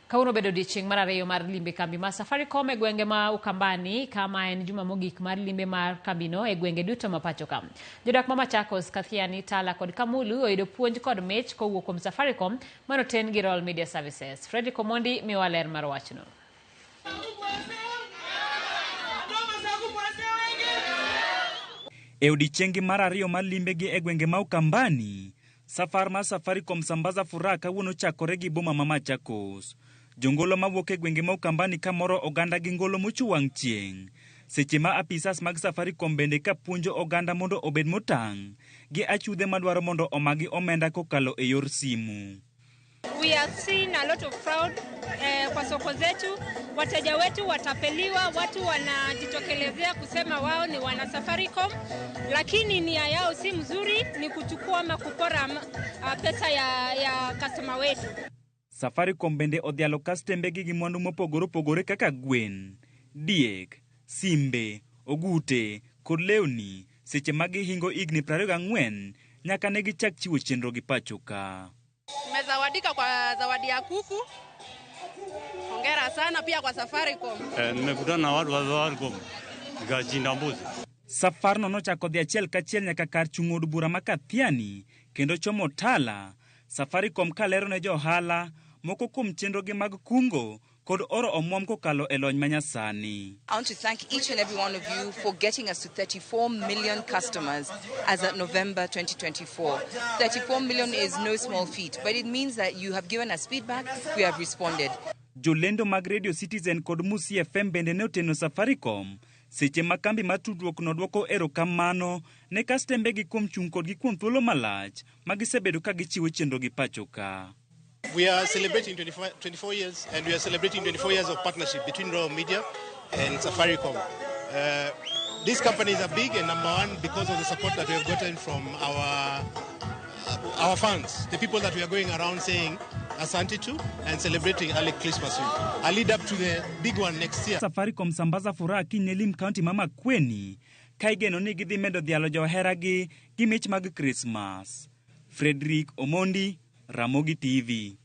Kawuono obedo odiechieng' mar ariyo mar limbe kambi mar Safaricom e gwenge ma Ukambani kama en juma mogik mar limbe mar kambino e gwenge duto ma pacho ka. Jodak ma Machakos, Kathiani, Tala kod Kamulu oyudo puonj kod mich kowuok kuom Safaricom manoten gi Royal Media Services. Fredrick Omondi miyowa ler mar wachno. E odiechienggi mar ariyo mar limbegi e gwenge ma Ukambani, safar mar Safaricom Sambaza Furaha kawuono chakore gi boma ma Machakos. Jongolo mawuok e gwenge ma Ukambani kamoro oganda gi ngolo mocho wang' chieng'. Seche ma apisas mag Safaricom bende ka puonjo oganda mondo obed motang' gi achudhe madwaro mondo omagi omenda kokalo e yor simu. We have seen a lot of fraud kwa soko zetu, wateja wetu watapeliwa, watu wanajitokelezea kusema wao ni wana Safaricom, lakini nia yao si mzuri, ni kuchukua ama kupora pesa ya customer wetu. Safaricom bende odhialo kastembegi gi mwandu mopogore opogore kaka gwen, diek, simbe, ogute kod lewni seche ma gihingo higni 24 nyaka ne gichak chiwo chenro gi pacho ka. Nimezawadika kwa zawadi ya kuku. Hongera sana pia kwa Safaricom. Nimekutana na watu wa Safaricom nikachinja mbuzi. Safarno nochako dhi achiel kachiel nyaka kar chung' od bura ma Kathiani kendo chomo Tala. Safaricom kalero ne johala moko kuom chenrogi mag kungo kod oro omwom kokalo e lony manyasani. I want to thank each and every one of you for getting us to 34 million customers as at November 2024. 34 million is no small feat, but it means that you have given us feedback, we have responded. Jolendo mag Radio Citizen kod Musi FM bende ne oteno Safaricom seche ma kambi mar tudruok no dwoko erokamano ne kastembegi kuom chung' kodgi kuom thuolo malach ma gisebedo ka gichiwo chenro gi pacho ka. We are celebrating 24 years, and we are celebrating 24 years of partnership between Royal Media and Safaricom. These companies are big and number one because of the support that we have gotten from our fans, the people that we are going around saying asante to and celebrating early Christmas with. I lead up to the big one next year. Safaricom sambaza furaha kiny ne lim kaunti ma Makueni ka igeno ni gidhi medo dhialo joheragi gi mich mag Krismas. Frederick Omondi, Ramogi TV.